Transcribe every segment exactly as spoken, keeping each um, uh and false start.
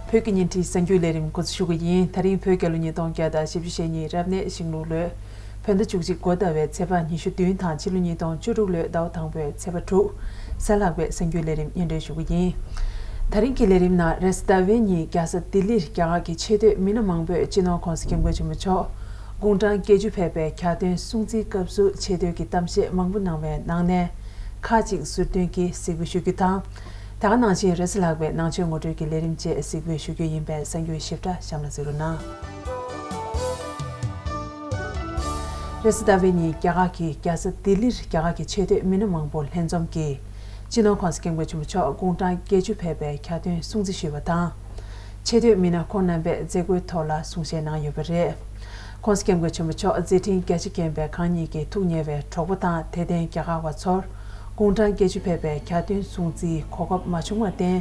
བོད་ཀྱི་བརྙན་འཕྲིན་གསར་འགྱུར་ལས་རིམ་འགོ་འཛུགས་ཞུ་གི་ཡིན། ད་རིང་བོད་རྒྱལ་ལོ་ཉིས་སྟོང་བརྒྱ་དང་བཞི་བཅུ་ཞེ་གཉིས་རབ་གནས་ཤིང་ལུག་ལོའི་བོད་ཟླ་བཅུ་གཅིག་འགོ་ཟླ་བའི་ཚེས་པ་ཉི་ཤུ་བདུན་དང་ཕྱི་ལོ་ཉིས་སྟོང་བཅུ་དྲུག་ལོའི་ཟླ་བ་དང་པོའི་ཚེས་པ་དྲུག་གཟའ་ལྷག་པའི་གསར་འགྱུར་ལས་རིམ་སྙན་སྒྲོན་ཞུ་གི་ཡིན། ད་རིང་གི་ལས་རིམ་ནང་རེས་གཟའ་ཟླ་བའི་ཉིན་རྒྱལ་ས་ལྡི་ལིར་རྒྱ་གར་གྱི་ཆེས་མཐོའི་མི་སྣ་མང་པོས་སྤྱི་ནོར་༸གོང་ས་༸སྐྱབས་མགོན་ཆེན་པོ་མཆོག་དགུང་གྲངས་བརྒྱད་ཅུ་ཕེབས་པའི་གྱ་སྟོན་སྲུང་བརྩིའི་སྐབས་སུ་ཆེ་བསྟོད་ཀྱི་གཏམ་བཤད་མང་པོ་གནང་བའི་ནང་ནས་ཁག་ཅིག་ཟུར་འདོན་གྱིས་གཟིགས་འབུལ་ཞུ་རྒྱུ་དང་། དེ་ག་ནང་བཞིན་རེས་གཟའ་ལྷག་པའི་ནང་ཆོས་ངོ་སྤྲོད་ཀྱི་ལས་རིམ་བཅས་གཟིགས་འབུལ་ཞུ་རྒྱུ་ཡིན་པས་གསར་འགྱུར་ཞིབ་ཕྲ་གཤམ་ལ་གཟིགས་རོགས་གནང་། རེས་གཟའ་ཟླ་བའི་ཉིན་རྒྱ་གར་གྱི་རྒྱལ་ས་ལྡི་ལིར་རྒྱ་གར་གྱི་ཆེས་མཐོའི་མི་སྣ་མང་པོ་ལྷན་འཛོམས་ཀྱིས་སྤྱི་ནོར་༸གོང་ས་༸སྐྱབས་མགོན་ཆེན་པོ་མཆོག་དགུང་གྲངས་བརྒྱད་ཅུ་ཕེབས་པའི་གྱ་སྟོན་སྲུང་བརྩི་ཞུས་པ་དང་། ཆེས་མཐོའི་མི་སྣ་ཁོང་རྣམ་པས་མཛད་སྒོའི་ཐོག་ལ་གསུང་བཤད་གནང་ཡོད་པ་རེད། ༸གོང་ས་༸སྐྱབས་མགོན་ཆེན་པོ་མཆོག་མཛད་འཕྲིན་རྒྱ་ཆེ་མཁན་པོའི་གང་ཉིད་ཀྱི་ཐུགས་ཉེ་བའི་གྲོགས་པོ་དང་དད་ལྡན་རྒྱ་གར་བ་ཚོར་དགུང་གྲངས་བརྒྱད་ཅུ་ཕེབས་པའི་གྱ་སྟོན་སྲུང་བརྩིའི་གོ་སྐབས་མ་བྱུང་བར་བརྟེན།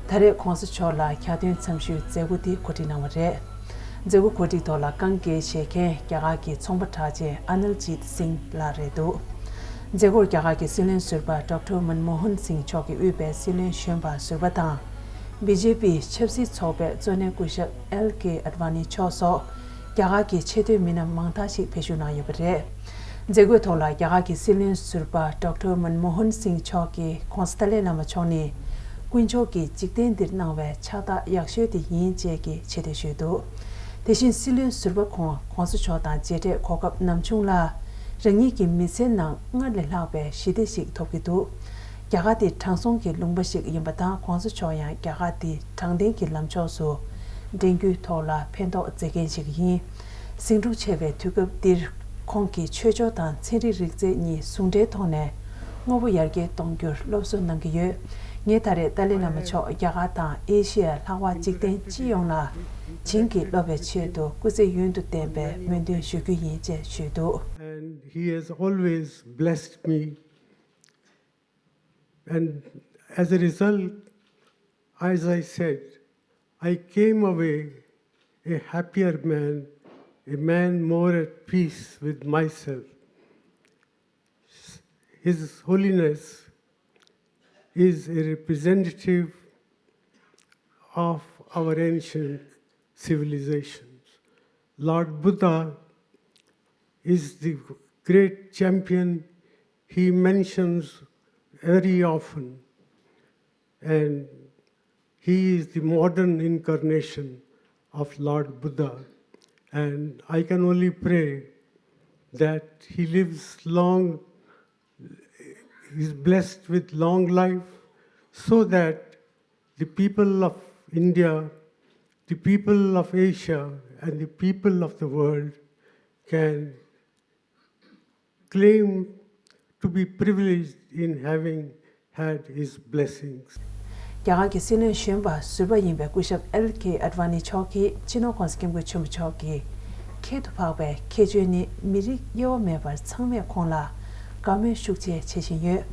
ད་རེས་༸གོང་ས་མཆོག་ལ་གྱ་སྟོན་འཚམས་ཞུའི་མཛད་སྒོ་འདི་གོ་སྒྲིག་གནང་བ་རེད། མཛད་སྒོ་གོ་སྒྲིག་ཐོག་ལ་བཀའ་འགུག་བྱེད་མཁན་རྒྱ་གར་གྱི་ཚོང་པ་གྲགས་ཅན་ཨ་ནལ་ཇིད་སིང་ལགས་རེད་འདུག་མཛད་སྒོར་རྒྱ་གར་གྱི་སྲིད་བློན་ཟུར་པ་ཌོག་ཊར་མན་མོ་ཧན་སིང་མཆོག་གིས་དབུས་པའི་སྲིད་བློན་གཞོན་པ་ཟུར་པ་དང་། བི་ཇེ་པི་ཆབ་སྲིད་ཚོགས་པའི་གཙོ་གནད་སྐུ་ཞབས་ཨེལ་ཀེ་ཨེཌ་ཝ་ནི་མཆོག་སོགས་རྒྱ་གར་གྱི་ཆེས་མཐོའི་མི་སྣ་མང་དག་ཞིག་ཕེབས་ཞུགས་གནང་ཡོད་པ་རེད། མཛད་སྒོའི་ཐོག་ལ་རྒྱ་གར་གྱི་སྲིད་བློན་ཟུར་པ་ཌོག་ཊར་མན་མོ་ཧན་སིང་མཆོག་གིས་༸གོང་ས་ཏཱ་ལའི་བླ་མ་མཆོག་ནི་དཀོན་མཆོག་གིས་འཇིག་རྟེན་འདིར་གནང་བའི་ཕྱག་རྟགས་ཡག་ཤོས་དེ་ཡིན་བཅས་ཀྱི་ཆེ་བསྟོད་ཞུས་འདུག་དེ་བཞིན་སྲིད་བློན་ཟུར་པ་ཁོང་༸གོང་ས་མཆོག་དང་མཇལ་འཕྲད་གོ་སྐབས་ནམ་བྱུང་ལ། རང་ཉིད་ཀྱི་མི་ཚེའི་ནང་སྔར་ལས་ལྷག་པའི་ཞི་བདེ་ཞིག་ཐོབ་ཀྱི་འདུག་རྒྱ་གར་དེ་དྲང་སྲོང་གི་ལུང་པ་ཞིག་ཡིན་པ་དང་༸གོང་ས་མཆོག་ཡང་རྒྱ་གར་དེ་དྲང་བདེན་གྱི་ལམ་ཕྱོགས་སུ་འདྲེན་རྒྱུའི་ཐོག་ལ་ཕན་ཐོགས་མཛད་མཁན་ཞིག་ཡིན། ཟིང་འཁྲུག་ཆེ་བའི་དུས་སྐབས་འདིར་ཁོང་གིས་ཆོས་ཕྱོགས་དང་ཚན་རིག་རིག་རྩལ་གཉིས་ཟུང་འབྲེལ་ཐོག་ནས་དངོས་པོ་ཡར་རྒྱས་གཏོང་རྒྱུར་སློབ་གསོ་གནང་གི་ཡོད། ངས་ད་རེས་ཏཱ་ལའི་བླ་མ་མཆོག་རྒྱ་གར་དང་ཨེ་ཤི་ཡ་ལྷག་པར་འཇིག་རྟེན་སྤྱི་ཡོངས་ལ་བྱིན་གྱིས་རློབ་པའི་ཆེད་དུ་སྐུ་ཚེ་ཡུན་དུ་བརྟན་པའི་སྨོན་འདུན་ཞུ་རྒྱུ་ཡིན་ཅེས་ཞུས་འདུག And he has always blessed me. And as a result, as I said, I came away a happier man, a man more at peace with myself. His Holiness is a representative of our ancient civilizations. Lord Buddha is the great champion he mentions very often, and he is the modern incarnation of Lord Buddha. And I can only pray that he lives long, is blessed with long life, so that the people of India, the people of Asia, and the people of the world can claim to be privileged in having had his blessings. རྒྱ་གར་གྱི་སྲིད་བློན་གཞོན་པ་ཟུར་པ་ཡིན་པའི་སྐུ་ཞབས་ཨེལ་ཀེ་ཨེཌ་ཝ་ནི་མཆོག་གིས་སྤྱི་ནོར་༸གོང་ས་༸སྐྱབས་མགོན་ཆེན་པོ་མཆོག་གི་ཁྱད་དུ་འཕགས་པའི་ཁྱད་ཆོས་ནི་མི་རིགས་དབྱེ་བ་མེད་པར་ཚང་མས་ཁོང་ལ་དགའ་མོས་ཤུགས་ཆེ་བྱེད་བཞིན་ཡོད།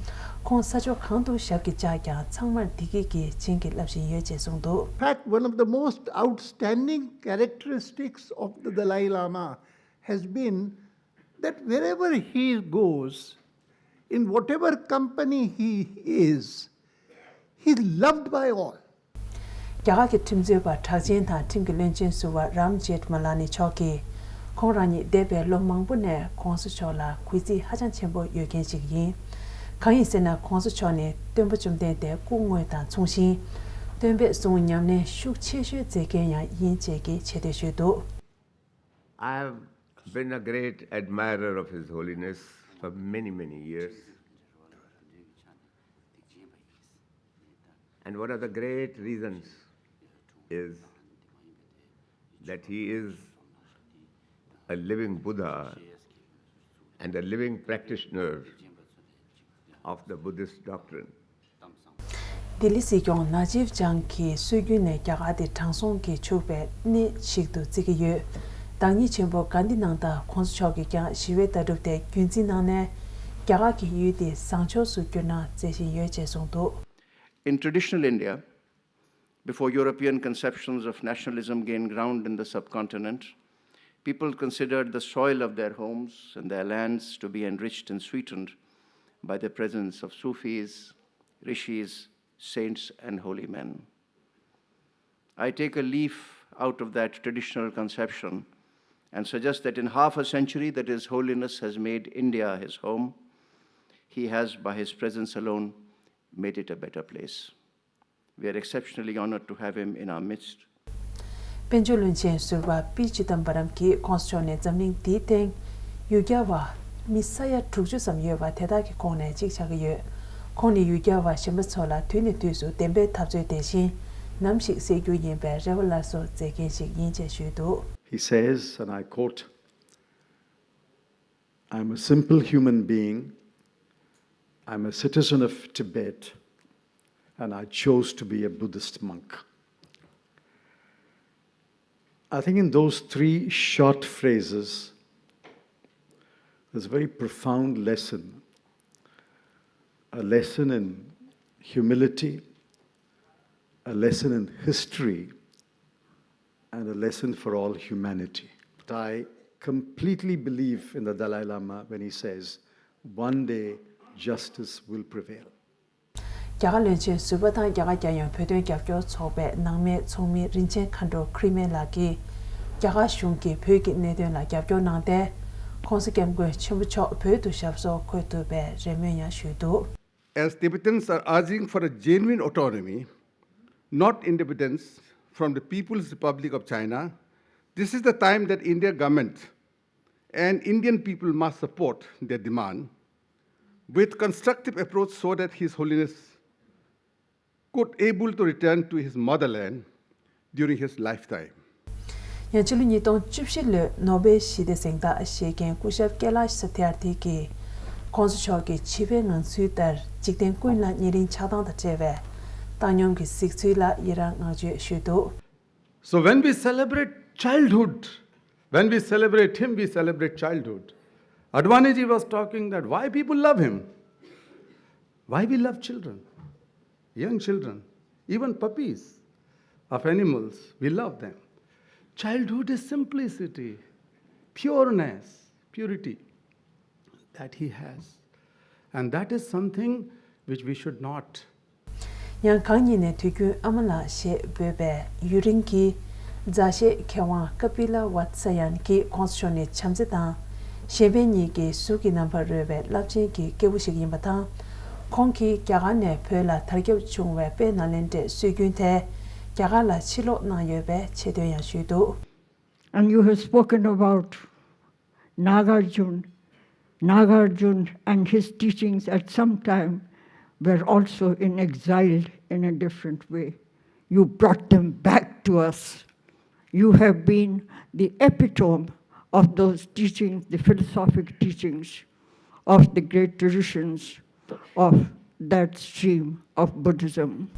ཁོང་ས་ཕྱོགས་གང་དུ་ཞབས་ཀྱིས་བཅགས་ཀྱང་ཚང་མར་བདེ་སྐྱིད་ཀྱི་བྱིན་གྱིས་བརླབས་བཞིན་ཡོད་ཅེས་གསུངས་འདུག In fact, one of the most outstanding characteristics of the Dalai Lama has been that wherever he goes, in whatever company he is, he is loved by all. རྒྱ་གར་གྱི་ཁྲིམས་རྩོད་པ་གྲགས་ཅན་དང་ཁྲིམས་ཀྱི་བློན་ཆེན་ཟུར་པ་རམ་ཇེཐ་མ་ལ་ནི་མཆོག་གིས་ཁོང་རང་ཉིད་འདས་པའི་ལོ་མང་པོ་ནས་༸གོང་ས་མཆོག་ལ་གུས་བརྩི་ཧ་ཅང་ཆེན་པོ་ཡོད་མཁན་ཞིག་ཡིན། གང་ཡིན་ཟེར་ན་༸གོང་ས་མཆོག་ནི་སྟོན་པ་བཅོམ་ལྡན་འདས་སྐུ་དངོས་དང་མཚུངས་ཤིང་། སྟོན་པའི་གསུང་ཉམས་ལེན་ཤུགས་ཆེ་ཤོས་མཛད་མཁན་ཡང་ཡིན་ཅེས་ཀྱི་ཆེ་བསྟོད་ཞུས་འདུག I have been a great admirer of His Holiness for many, many years. And one of the great reasons is that he is a living Buddha and a living practitioner of the Buddhist doctrine. ལྡི་ལི་སྲིད་སྐྱོང་ན་ཇིབ་ཅང་གིས་སྲོལ་རྒྱུན་ནས་རྒྱ་གར་དེ་དྲང་སྲོང་གིས་ཕྱུག་པའི་གནས་ཤིག་ཏུ་བརྩི་གི་ཡོད། བདག་ཉིད་ཆེན་པོ་གྷན་དྷི་ནང་ད་༸གོང་ས་མཆོག་གིས་ཀྱང་ཞི་བའི་ལྟ་གྲུབ་དེ་རྒྱུན་འཛིན་གནང་ནས། རྒྱ་གར་གྱི་ཡུལ་དེ་བཟང་ཕྱོགས་སུ་བསྒྱུར་གནང་མཛད་བཞིན་ཡོད་ཅེས་གསུངས་འདུག In traditional India, before European conceptions of nationalism gained ground in the subcontinent, people considered the soil of their homes and their lands to be enriched and sweetened by the presence of Sufis, Rishis, saints, and holy men. I take a leaf out of that traditional conception and suggest that in half a century that His Holiness has made India his home, he has, by his presence alone, made it a better place. We are exceptionally honored to have him in our midst. དཔལ་འབྱོར་བློན་ཆེན་ཟུར་པ་པི་ཅི་དམ་པ་རམ་གྱིས་༸གོང་ས་མཆོག་ནས་འཛམ་གླིང་འདིའི་སྟེང་ཡུལ་གྱར་བ་མི་ས་ཡ་དྲུག་ཅུ་ཙམ་ཡོད་པ་དེ་དག་གི་ཁོངས་ནས་གཅིག་ཆགས་ཀྱི་ཡོད། ཁོང་ནི་ཡུལ་གྱར་བ་གཞན་པ་ཚོ་ལ་དུས་ནས་དུས་སུ་བདེན་པའི་འཐབ་རྩོད་དེ་བཞིན་ནམ་ཞིག་སེལ་རྒྱུ་ཡིན་པའི་རེ་བ་སླར་གསོ་མཛད་མཁན་ཞིག་ཡིན་ཅེས་ཞུས་འདུག། He says, and I quote, "I'm a simple human being. I'm a citizen of Tibet, and I chose to be a Buddhist monk." I think in those three short phrases, there's a very profound lesson, a lesson in humility, a lesson in history, and a lesson for all humanity. But I completely believe in the Dalai Lama when he says, "One day justice will prevail." རྒྱ་གར་བློན་ཆེན་ཟུར་པ་དང་རྒྱ་གར་རྒྱལ་ཡོངས་བོད་དོན་རྒྱབ་སྐྱོར་ཚོགས་པའི་ནང་མའི་ཚོགས་མི་རིན་ཆེན་མཁའ་འགྲོ་ཁི་རི་མེ་ལགས་ཀྱིས་རྒྱ་གར་གཞུང་གིས་བོད་ཀྱི་གནད་དོན་ལ་རྒྱབ་སྐྱོར་གནང་སྟེ། ༸གོང་ས་༸སྐྱབས་མགོན་ཆེན་པོ་མཆོག་བོད་དུ་ཞབས་སོར་འཁོད་ཐུབ་པའི་རེ་སྨོན་ཡང་ཞུས་འདུག། As Tibetans are urging for a genuine autonomy, not independence, from the People's Republic of China, this is the time that India government and Indian people must support their demand with constructive approach so that His Holiness could able to return to his motherland during his lifetime. ཡང་ཕྱི་ལོ་ཉིས་སྟོང་བཅུ་བཞི་ལོའི་ནོ་བེལ་ཞི་བདེ་གཟེངས་རྟགས་བཞེས་མཁན་སྐུ་ཞབས་ཀེ་ལཱཤ་ས་ཐི་ཨར་ཐི་གིས་༸གོང་ས་མཆོག་གི་བྱིས་པའི་ངང་ཚུལ་ལྟར་འཇིག་རྟེན་ཀུན་ལ་ཉེ་རིང་ཆགས་སྡང་དང་བྲལ་བའི་བཏང་སྙོམས་ཀྱི་གཟིགས་ཚུལ་ལ་ཡི་རང་བསྔགས་བརྗོད་ཞུས་འདུག། So when we celebrate childhood, when we celebrate him, we celebrate childhood. Advaniji was talking that why people love him, why we love children, young children, even puppies of animals, we love them. Childhood is simplicity, pureness, purity that he has. And that is something which we should not ཡང་གང་ཉིད་ནས་དུས་རྒྱུན་ཨ་མ་ལགས་ཞེས་འབོད་པའི་ཡུན་རིང་གི་མཛའ་གཞས་མཁས་དབང་ཀ་པི་ལ་ཝཱ་ཏི་ས་ཡན་གྱིས་༸གོང་ས་མཆོག་ནི་བྱམས་བརྩེ་དང་གཞན་ཕན་གཉིས་ཀྱི་གཟུགས་ཀྱི་རྣམ་པར་རོལ་བའི་རླབས་ཆེན་གྱི་སྐྱེས་བུ་ཞིག་ཡིན་པ་དང་། ཁོང་གིས་རྒྱ་གར་ནས་བོད་ལ་དར་ཁྱབ་བྱུང་བའི་དཔལ་ནཱ་ལེནྡྲའི་སྲོལ་རྒྱུན་དེ་རྒྱ་གར་ལ་ཕྱིར་ལོག་གནང་ཡོད་པའི་ཆེ་འདོན་ཡང་ཞུས་འདུག། And you have spoken about Nagarjun. Nagarjun and his teachings at some time were also in exile in a different way. You brought them back to us. You have been the epitome of those teachings, the philosophic teachings of the great traditions of that stream of Buddhism.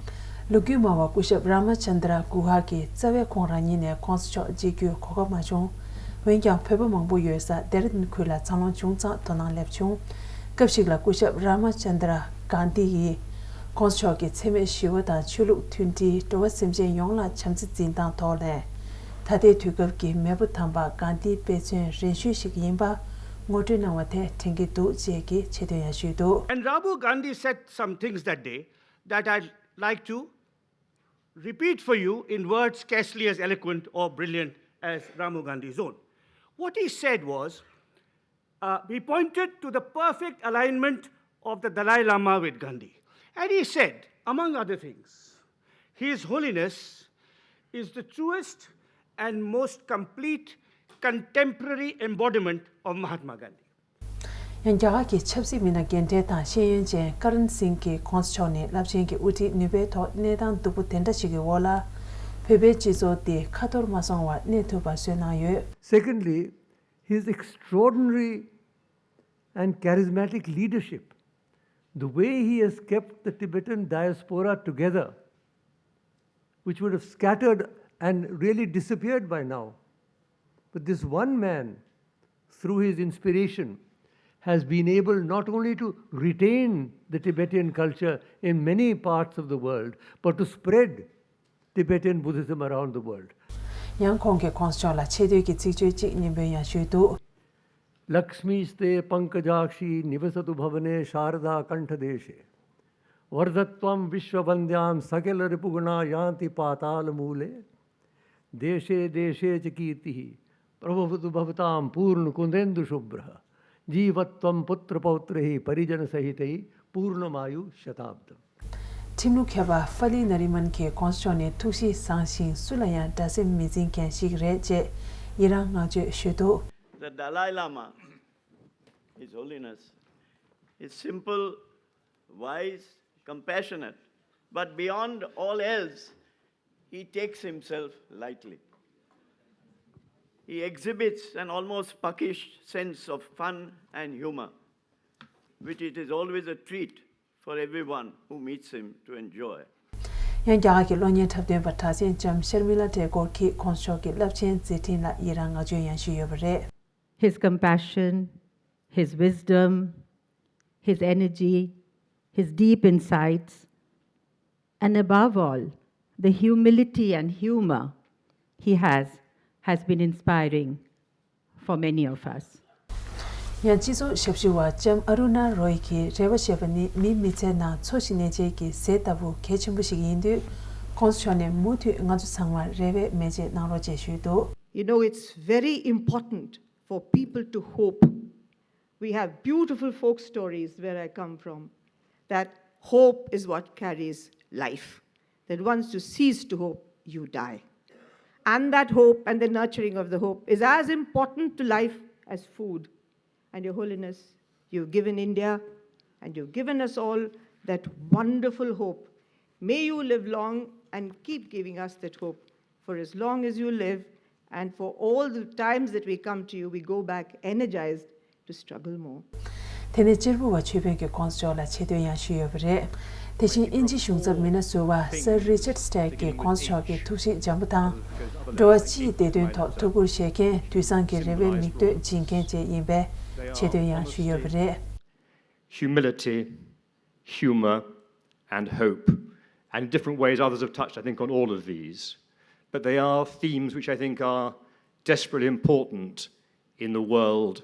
ལོ་རྒྱུས་སྨྲ་བ་སྐུ་ཞབས་རཱ་མ་ཅན་དྲ་གུ་ཧ་གིས་རྩ་བའི་ཁོང་རང་ཉིད་ནས་༸གོང་ས་མཆོག་མཇལ་རྒྱུའི་གོ་སྐབས་མ་བྱུང་། འོན་ཀྱང་བོད་པ་མང་པོ་ཡོད་ས་ལྡེ་ར་ལྡུན་ཁུལ་ལ་འཚར་ལོངས་བྱུང་ཙང་དོ་སྣང་སླེབས་བྱུང་། སྐབས་ཤིག་ལ་སྐུ་ཞབས་རཱ་མ་ཅན་དྲ་གྷན་དྷི་ཡིས་༸གོང་ས་མཆོག་གི་འཚེ་མེད་ཞི་བ་དང་ཆོས་ལུགས་མཐུན་སྒྲིལ། འགྲོ་བ་སེམས་ཅན་ཡོངས་ལ་བྱམས་བརྩེ་འཛིན་སྟངས་ཐོག་ནས། ད་ལྟའི་དུས་སྐབས་ཀྱི་མེས་པོ་དམ་པ་གྷན་དྷིའི་དཔེ་མཚོན་རན་ཤོས་ཤིག་ཡིན་པ་ངོ་སྤྲོད་གནང་བ་དེ་དྲན་གྱི་འདུག་ཅེས་ཀྱི་ཆེ་འདོན་ཡང་ཞུས་འདུག། And Ramu Gandhi said some things that day that I'd like to repeat for you in words scarcely as eloquent or brilliant as Ramu Gandhi's own. What he said was, uh, he pointed to the perfect alignment of the Dalai Lama with Gandhi. And he said, among other things, His Holiness is the truest and most complete contemporary embodiment of Mahatma Gandhi. ཡང་རྒྱ་གར་གྱི་ཆབ་སྲིད་མི་སྣ་རྒན་གྲས་དང་ཤེས་ཡོན་ཅན་ཀ་རན་སིང་གིས་༸གོང་ས་མཆོག་ནི་རླབས་ཆེན་གྱི་དབུ་ཁྲིད་ནུས་པའི་ཐོག་གནས་སྟངས་སྡུག་པོ་དེ་འདྲ་ཞིག་གི་འོག་ལ་བོད་པའི་སྤྱི་ཚོགས་འདི་ཁ་འཐོར་མ་སོང་བར་གནས་ཐུབ་པ་བཟོས་གནང་ཡོད། Secondly, his extraordinary and charismatic leadership, the way he has kept the Tibetan diaspora together, which would have scattered and really disappeared by now. But this one man, through his inspiration, has been able not only to retain the Tibetan culture in many parts of the world, but to spread Tibetan Buddhism around the world. ཡང་ཁོང་གིས་༸གོང་ས་མཆོག་ལ་ཆེ་བསྟོད་ཀྱི་ཚིག་བརྗོད་ཅིག་སྙན་འབུལ་ཡང་ཞུས་འདུག། लक्ष्मीस्ते पङ्कजाक्षी निवसतु भवने शारदाकण्ठदेशे। वर्धत्वं विश्ववन्द्यां सकलरिपुगुणा यान्ति पातालमूले। देशे देशे च कीर्तिः प्रभवतु भवतां पूर्णकुन्देन्दुशुभ्रः। जीवत्वं पुत्रपौत्रैः परिजनसहितैः पूर्णमायुः शताब्दम्। ཁྲིམས་ལུགས་མཁས་པ་ཧྥ་ལི་ནཱ་རི་མན་གྱིས་༸གོང་ས་མཆོག་ནི་ཐུགས་གཤིས་བཟང་ཞིང་སུ་ལ་ཡང་དགྲ་སེམས་མི་འཛིན་མཁན་ཞིག་རེད་ཅེས་ཡི་རང་བསྔགས་བརྗོད་ཞུས་འདུག། The Dalai Lama, His Holiness, is simple, wise, compassionate, but beyond all else, he takes himself lightly. He exhibits an almost puckish sense of fun and humor, which it is always a treat for everyone who meets him to enjoy. ཡང་རྒྱ་གར་གྱི་གློག་བརྙན་འཁྲབ་སྟོན་པ་གྲགས་ཅན་ལྕམ་ཤར་མི་ལ་ཏེ་གོར་གྱིས་༸གོང་ས་མཆོག་གི་རླབས་ཆེན་མཛད་འཕྲིན་ལ་ཡི་རང་བསྔགས་བརྗོད་ཡང་ཞུས་ཡོད་པ་རེད། His compassion, his wisdom, his energy, his deep insights, and above all, the humility and humor he has, has been inspiring for many of us. ཡང་སྤྱི་ཚོགས་ཞབས་ཞུ་བ་ལྕམ་ཨ་རུ་ན་རོའི་གིས་རེ་བ་ཞེས་པ་ནི་མིའི་མི་ཚེའི་ནང་འཚོ་ཞིང་གནས་བྱེད་ཀྱི་ཟས་ལྟ་བུ་གལ་ཆེན་པོ་ཞིག་ཡིན་དུས། ༸གོང་ས་མཆོག་ནས་མུ་མཐུད་ང་ཚོ་ཚང་མར་རེ་བའི་མེ་ལྕེ་གནང་རོགས་ཅེས་ཞུས་འདུག། You know, it's very important for people to hope. We have beautiful folk stories where I come from, that hope is what carries life, that once you cease to hope, you die. And that hope and the nurturing of the hope is as important to life as food. And Your Holiness, you've given India and you've given us all that wonderful hope. May you live long and keep giving us that hope for as long as you live, and for all the times that we come to you, we go back energized to struggle more. དེ་ནས་གཅེར་བུ་བ་ཆོས་དཔོན་གྱིས་༸གོང་ས་མཆོག་ལ་ཆེ་བསྟོད་ཡང་ཞུས་ཡོད་པ་རེད། དེ་བཞིན་དབྱིན་ཇི་གཞུང་ཚབ་མི་སྣ་ཟུར་པ་སར་རི་ཅར་སི་ཊེག་གིས་༸གོང་ས་མཆོག་གི་ཐུགས་གཤིས་འཇམ་པོ་དང་། འགྲོ་བ་སྤྱིའི་བདེ་དོན་ཐོག་ཐུགས་ཁུར་བཞེས་མཁན། དུས་བཟང་གི་རེ་བའི་མིག་ལྟོས་སྦྱིན་མཁན་བཅས་ཡིན་པས་ཆེ་བསྟོད་ཡང་ཞུས་ཡོད་པ་རེད། Humility, humor, and hope. And in different ways, others have touched, I think, on all of these. But they are themes which I think are desperately important in the world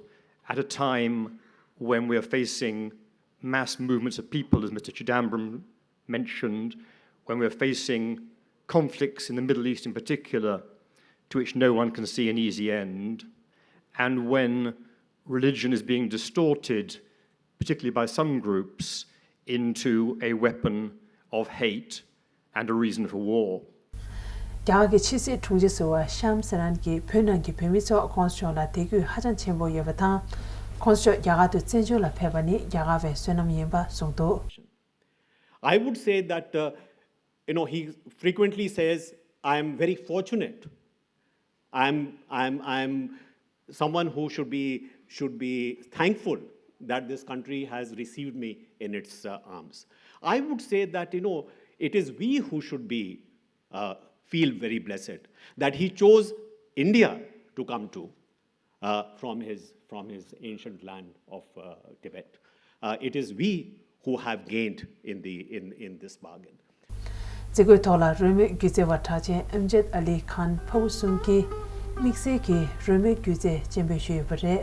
at a time when we are facing mass movements of people, as Mister Chidambaram mentioned, when we are facing conflicts in the Middle East in particular, to which no one can see an easy end, and when religion is being distorted, particularly by some groups, into a weapon of hate and a reason for war. རྒྱ་གར་གྱི་ཕྱི་སྲིད་དྲུང་ཆེ་ཟུར་པ་ཤམ་སེ་རན་གྱིས་བོད་ནང་གི་བོད་མི་ཚོར་༸གོང་ས་མཆོག་ལ་དད་གུས་ཧ་ཅང་ཆེན་པོ་ཡོད་པ་དང་། ༸གོང་ས་མཆོག་རྒྱ་གར་དུ་བཙན་བྱོལ་ལ་ཕེབས་པ་ནི་རྒྱ་གར་བའི་བསོད་ནམས་ཡིན་པ་གསུངས་འདུག། I would say that, uh, you know, he frequently says, "I am very fortunate. I'm, I'm, I'm someone who should be, should be thankful that this country has received me in its, uh, arms." I would say that, you know, it is we who should be, uh, feel very blessed that he chose India to come to, uh, from his, from his ancient land of, uh, Tibet. Uh, it is we who have gained in the, in, in this bargain. མཛད་སྒོའི་ཐོག་ལ་རོལ་མོའི་སྒྱུ་རྩལ་བ་གྲགས་ཅན་ཨེམ་ཇེད་ཨ་ལི་ཁཱན་ཕ་བུ་གསུམ་གྱིས་དམིགས་བསལ་གྱི་རོལ་མོའི་སྒྱུ་རྩལ་སྤྱན་འབུལ་ཞུས་ཡོད་པ་རེད།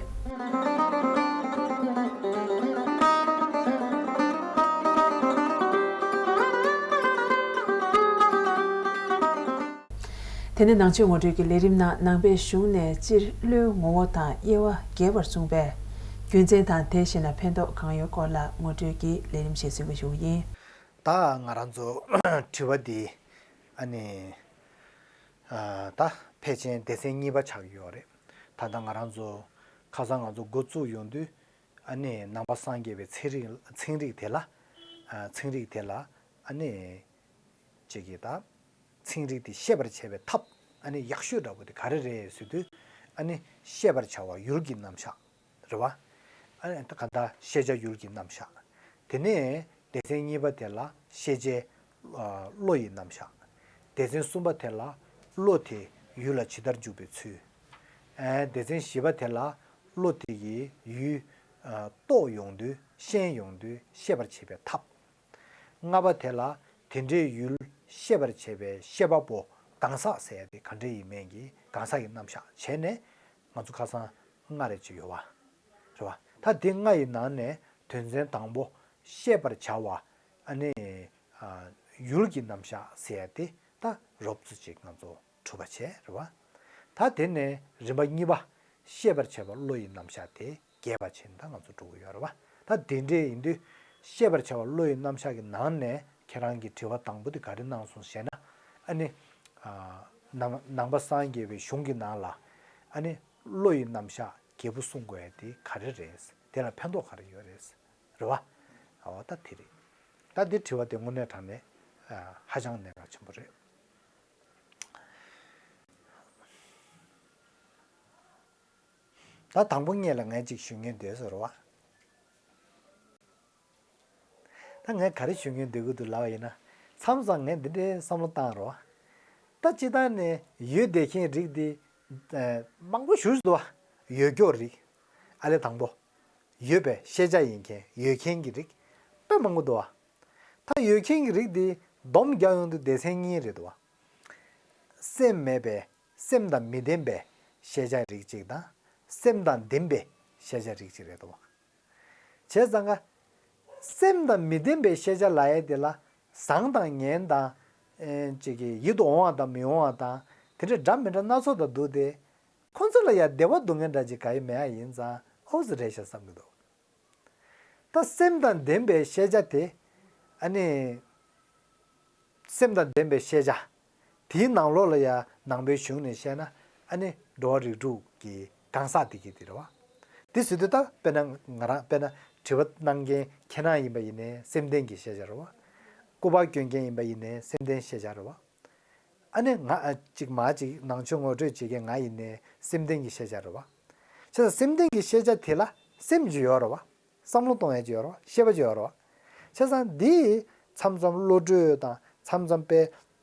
དེ་ནས་ནང་ཆོས་ངོ་སྤྲོད་ཀྱི་ལས་རིམ་ནང་ནང་པའི་གཞུང་ནས་སྤྱིར་བློའི་ངོ་བོ་དང་དབྱེ་བ་རྒྱས་པར་གསུངས་པས། རྒྱུ་མཚན་དང་དེ་བཞིན་ལ་ཕན་ཐོགས་གང་ཡོད་སྐོར་ལ་ངོ་སྤྲོད་ཀྱི་ལས་རིམ་ཞིག་གཟིགས་པ་ཞུ་གི་ཡིན། ད་ང་རང་ཚོ་དྲི་བ་འདི་ཨ་ནི་ཨ་ད་ཕལ་ཆེར་སྡེ་ཚན་གཉིས་པ་ཆགས་ཀྱི་ཡོད་རེད། ད་ལྟ་ང་རང་ཚོ་ཁ་སང་ང་ཚོ་འགོ་བཙུགས་ཡོང་དུས་ཨ་ནི་ནང་པ་སངས་རྒྱས་པའི་ཚན་རིག་ཚན་རིག་དེ་ལ་ཨ་ཚན་རིག་དེ་ལ་ཨ་ནི་ཅིག་གིས་ད་ཚན་རིག་དེ་ཤེས་པར་བྱེད་པའི་ཐབས་ཨ་ནི་ཡག་ཤོས་འདྲ་པོ་དེ་ག་རེ་རེད་ཟེར་དུས། ཨ་ནི་ཤེས་པར་བྱ་བ་ཡུལ་གྱི་རྣམ་གཞག་རེད་བ། ཨ་ནི་ད་ག་ད་ཤེས་བྱ་ཡུལ་གྱི་རྣམ་གཞག། དེ་ནས་སྡེ་ཚན་གཉིས་པ་དེ་ལ་ཤེས་བྱའི་ཨ་བློ་ཡི་རྣམ་གཞག། སྡེ་ཚན་གསུམ་པ་དེ་ལ་བློ་དེ་ཡུལ་ལ་ཇི་ལྟར་འཇུག་པའི་ཚུལ། ཨ་སྡེ་ཚན་བཞི་པ་དེ་ལ་བློ་དེ་ཡི་ཡུལ་ཨ་རྟོགས་ཡོང་དུས་ཤེས་ཡོང་དུས་ཤེས་པར་བྱེད་པའི་ཐབས། ལྔ་པ་དེ་ལ་དེ་འདྲའི་ཡུལ་ཤེས་པར་བྱེད་པའི་ཤེས་པ་པོ་གང་ཟག་ཟེར་ཡ་དེ་ག་འདྲ་ཡིན་མིན་གྱི་གང་ཟག་གི་རྣམ་གཞག་བྱས་ནས་ང་ཚོ་ཁ་སང་ལྔ་རེ་ཅིག་ཡོད་པ་རེད་བ། ད་དེ་ལྔ་ཡི་ནང་ནས་དོན་ཚན་དང་པོ་ཤེས་པར་བྱ་བ་ཨ་ནི་ཨ་ཡུལ་གྱི་རྣམ་གཞག་ཟེར་ཡ་དེ་ད་རོབ་ཙམ་ཅིག་ང་ཚོ་ གྲུབ་པ་བྱས་རེད་བ། ད་དེ་ནས་རིམ་པ་གཉིས་པ། ཤེས་པར་བྱ་བ་བློ་ཡི་རྣམ་གཞག་དེ་རྒྱས་པ་བྱས་ནས་ད་ང་ཚོ་འགྲོ་གི་ཡོད་རེད་བ། ད་དེ་འདྲས་ཡིན་དུས་ཤེས་པར་བྱ་བ་བློ་ཡི་རྣམ་གཞག་གི་ནང་ནས་ཁྱེད་རང་གིས་དྲི་བ་དང་པོ་དེ་ག་རེ་གནང་སོང་ཞེ་ན། ཨ་ནི། ནང་ནང་པ་སངས་རྒྱས་པའི་གཞུང་གི་ནང་ལ། ཨ་ནི། བློ་ཡི་རྣམ་གཞག་རྒྱས་པོ་གསུང་དགོས་ཡ་དེ་ག་རེ་རེད། དེ་ལ་ཕན་ཐོགས་ག་རེ་ཡོད་རེད། རེད་བ། ཨ་བ་ད་དེ་རེད། ད་འདི་དྲི་བ་དེ་དངོས་གནས་དྲང་གནས་ཧ་ཅང་གནད་འགག་ཆེན་པོ་རེད། ད་དང་པོ་ངེད་ལ་ངས་ཅིག་ཞུ་ངེས་འདོད་ཟེར་བ། ད་ངས་ག་རེ་ཞུ་ངེས་འདོད་ཀྱི་འདུག་ལབ་པ་ཡིན་ན། མཚམས་མཚམས་ངས་འདི་འདྲའི་བསམ་བློ་བཏང་རོགས། ད་སྤྱི་བཏང་ནས་ཡོད་བསྡད་མཁན་རིགས་འདི། མང་པོ་ཞུ་འདུག་བ། ཡོད་སྐྱོ་རིགས། ཨ་ལས་དང་པོ། ཡོད་པའི་ཤེས་བྱ་ཡིན་མཁན་ཡོད་མཁན་གྱི་རིགས། དཔེ་མང་པོ་འདུག་བ། ད་ཡོད་མཁན་གྱི་རིགས་འདི་སྡོམ་རྒྱག་ཡོང་དུས་སྡེ་ཚན་གཉིས་རེད་འདུག་བ། སེམས་མེད་པའི་སེམས་དང་མི་ལྡན་པའི་ཤེས་བྱ་རིགས་གཅིག་དང་། སེམས་དང་ལྡན་པའི་ཤེས་བྱ་རིགས་གཅིག་རེད་འདུག་བ། བྱས་ཙང་ཀ། སེམས་དང་མི་ལྡན་པའི་ཤེས་བྱ་ལབ་ཡས་དེ་ལ་བཟང་དང་ངན་དང་། ཨེ་ཅིག་གི་ཡིད་དུ་འོང་བ་དང་མི་འོང་བ་དང་དེ་འདྲ་འདྲ་མི་འདྲ་སྣ་ཚོགས་དང་འདུག་སྟེ། ཁོ་ཚོ་ལ་ཡང་བདེ་བ་སྡུག་བསྔལ་འདྲ་ཅིག་ག་ཡེ་མེད་ཡ་ཡིན་ཙང་ཨོ་ཙི་རེད་ཤག་བསམ་གྱི་འདུག་ད་སེམས་དང་ལྡན་པའི་ཤེས་བྱ་དེ། ཨ་ནི། སེམས་དང་ལྡན་པའི་ཤེས་བྱ། དེའི་ནང་ལོགས་ལ་ཡང་ནང་པའི་གཞུང་ནས་བཤད་ན། ཨ་ནི་འགྲོ་བ་རིགས་དྲུག་གི་གང་ཟག་དེ་གི་དེ་རེད་བ། དེ་ཟེར་དུས་ད་དཔེར་ན་ང་རང་དཔེར་ན་དྲི་བ་གནང་མཁན་ཁྱེད་རང་ཡིན་པ་ཡིན་ནའི་སེམས་ལྡན་གྱི་ཤེས་བྱ་རེད་བ། སྐུ་པར་སྐྱོན་མཁན་ཡིན་པ་ཡིན་ནའི་སེམས་ལྡན་ཤེས་བྱ་རེད་བ། ཨ་ནི་ང་ཨ་ཅིག་མ་ཅིག་ནང་ཆོས་ངོ་སྤྲོད་བྱེད་མཁན་ང་ཡིན་ནའི་སེམས་ལྡན་གྱི་ཤེས་བྱ་རེད་བ། བྱས་ཙང་སེམས་ལྡན་གྱི་ཤེས་བྱ་དེ་ལ་སེམས་ཀྱི་ཡོད་རེད་བ། བསམ་བློ་གཏོང་ཡས་ཀྱི་ཡོད་རེད་བ། ཤེས་པ་ཀྱི་ཡོད་རེད་བ། བྱས་ཙང་འདི་མཚམས་མཚམས་བློ་གྲོས་དང་མཚམས་མཚམས་དཔེ་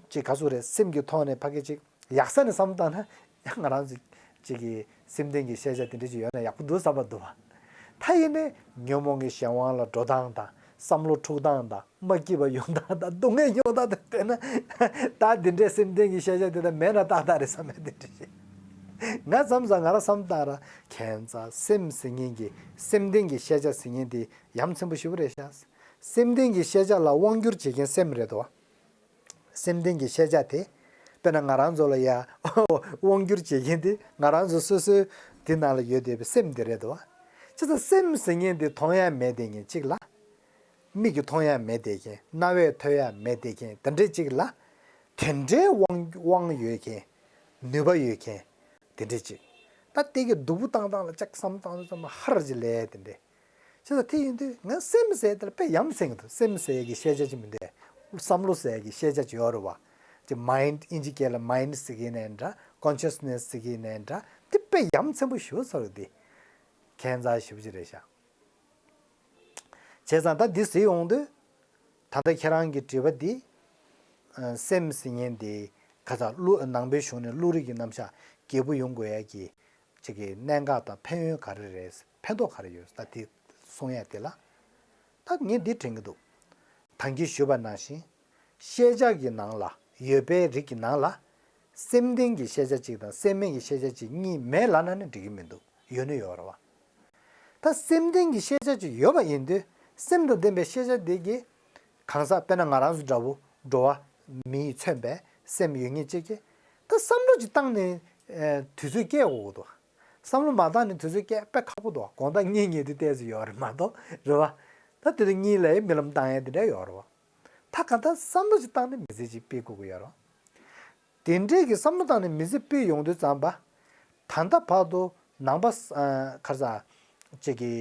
ཅིག་ག་ཚོད་རེད་སེམས་ཀྱི་ཐོག་ནས་ཕ་གི་ཅིག་ཡག་ས་ནས་བསམ་བློ་བཏང་ན་ང་རང་ཚོ་ཅིག་གི་སེམས་ལྡན་གྱི་ཤེས་བྱ་དེ་འདྲ་ཅིག་ཡོད་ན་ཡག་པོ་འདུག་བསམ་པ་འདུག་བ། ད་ཡིན་ནའི་ཉོན་མོངས་ཀྱི་གཞན་དབང་ལ་འགྲོ་སྟངས་དང་བསམ་བློ་འཁྲུག་སྟངས་དང་མ་སྐྱིད་པ་ཡོང་སྟངས་དང་སྡུག་བསྔལ་ཡོང་སྟངས་དང་བལྟས་ན། ད་འདི་འདྲའི་སེམས་ལྡན་གྱི་ཤེས་བྱ་དེ་དག་མེད་ན་ཏག་ཏག་རེད་བསམ་ཡ་དེ་འདྲ་ཞིག་ང་མཚམས་མཚམས་ང་རང་བསམ་བཏང་ར་ཁྱད་མཚར་སེམས་ཟེར་མཁན་གྱི་སེམས་ལྡན་གྱི་ཤེས་བྱ་ཟེར་མཁན་དེ་ཡ་མཚན་པོ་ཞེ་པོ་རེད་ཤག་སེམས་ལྡན་གྱི་ཤེས་བྱ་ལ་དབང་བསྒྱུར་བྱེད་མཁན་སེམས་རེད་དོ། སེམས་ལྡན་གྱི་ཤེས་བྱ་དེ། དཔེར་ན་ང་རང་ཚོ་ལ་ཡ་དབང་བསྒྱུར་བྱེད་མཁན་དེ་ང་རང་ཚོ་སོ་སོའི་དེ་ནང་ལ་ཡོད་བསྡད་པའི་སེམས་དེ་རེད་དོ། བྱས་ཙང་སེམས་ཟེར་མཁན་དེ་མཐོང་ཡ་མེད་བསྡད་མཁན་གཅིག་ལ། མིག་གིས་མཐོང་ཡ་མེད་བསྡད་མཁན། རྣ་བས་ཐོས་ཡ་མེད་བསྡད་མཁན་དེ་འདྲས་གཅིག་ལ། དེ་འདྲའི་དབང་དབང་ཡོད་མཁན། ནུས་པ་ཡོད་མཁན། དེ་འདྲས་གཅིག་ད་དེ་གི་སྡུག་པོ་བཏང་སྟངས་ལ་ཅིག་བསམ་བཏང་དུས་ཙམ་པ་ཧར་གྱི་ལས་དེ་འདྲས། བྱས་ཙང་དེ་ཡིན་དུས་ང་སེམས་ཟེར་དེ་ལ་དཔེ་ཡ་མཚན་གྱི་འདུག་སེམས་ཟེར་གྱི་ཤེས་བྱ་ཅིག་མི་འདུག་བསམ་བློ་ཟེར་གྱི་ཤེས་བྱ་ཅིག་ཡོད་རེད་བ། ཅིག་མའིན་ཌི་ཨིན་ཇི་སྐད་ལ་མའིན་ཌི་ཟེར་གྱི་ཡིན་ནའི་འདྲ། ཀོན་ཤ་སི་ནེ་སི་ཟེར་གྱི་ཡིན་ནའི་འདྲ། དེ་དཔེ་ཡ་མཚན་པོ་ཞེ་པོ་ཚོར་གི་འདུག་ཁྱད་མཚར་ཞེ་པོ་ཅིག་རེད་ཤག་བྱས་ཙང་ད་འདི་ཟེར་ཡོང་དུས། ད་ལྟ་ཁྱེད་རང་གི་དྲི་བ་འདི། ཨ་སེམས་ཟེར་མཁན་འདི་ཁ་ཚ་གླུ་ནང་པའི་གཞུང་ནས་བློ་རིག་གི་རྣམ་གཞག་རྒྱས་པོ་ཡོང་དགོས་ཡ་གི་ཅིག་གི་གནད་འགག་དང་ཕན་ཡོན་ག་རེ་རེད། ཕན་ཐོགས་ག་རེ་ཡོད་ད་དེ་གསུང་ཡ་དེ་ལ། ད་ངས་འདི་དྲན་གྱི་འདུག་ད་གིན་ཞུས་པ་ནང་བཞིན། ཤེས་བྱ་གི་ནང་ལ་ཡོད་པའི་རིགས་ཀྱི་ནང་ལ། སེམས་ལྡན་གྱི་ཤེས་བྱ་གཅིག་དང་སེམས་མེད་ཀྱི་ཤེས་བྱ་གཅིག་གཉིས་མེད་ལབ་ན་ནི་འགྲིག་གི་མི་འདུག་ཡོད་ནི་ཡོད་རེད་བ། ད་སེམས་ལྡན་གྱི་ཤེས་བྱ་གཅིག་ཡོད་པ་ཡིན་དུས་སེམས་དང་ལྡན་པའི་ཤེས་བྱ་དེ་གིས་གང་ཟག་དཔེར་ན་ང་རང་ཚོ་འདྲ་བོ་འགྲོ་བ་མིས་མཚོན་པའི་སེམས་ཡོད་མཁན་གཅིག་གིས་ད་བསམ་བློ་ཅིག་བཏང་ནས་ཨེ་དུས་ཚོད་སྐྱེལ་དགོས་ཀྱི་འདུག་བསམ་བློ་མ་བཏང་ནས་དུས་ཚོད་སྐྱེལ་དཔེ་ཁག་པོ་འདུག་དགོང་དག་གཉིད་ཉལ་དུས་ཏོག་ཙམ་ཡོད་རེད་མ་གཏོགས་རེད་བ། ད་དེ་དུས་གཉིད་ལ་རྨི་ལམ་བཏང་ཡས་དེ་འདྲ་ཡོད་རེད་བ། ད་གང་ལྟར་བསམ་བློ་ཅིག་བཏང་ནས་མི་ཚེ་ཅིག་སྤེལ་དགོས་ཀྱི་ཡོད་རེད་བ། དེ་འདྲའི་གི་བསམ་བློ་བཏང་ནས་མི་ཚེ་སྤེལ་ཡོང་དུས་ཙམ་པ། ད་ལྟ་བར་དུ་ནང་པ་ཨ་ཁ་ས་ཅིག་གི་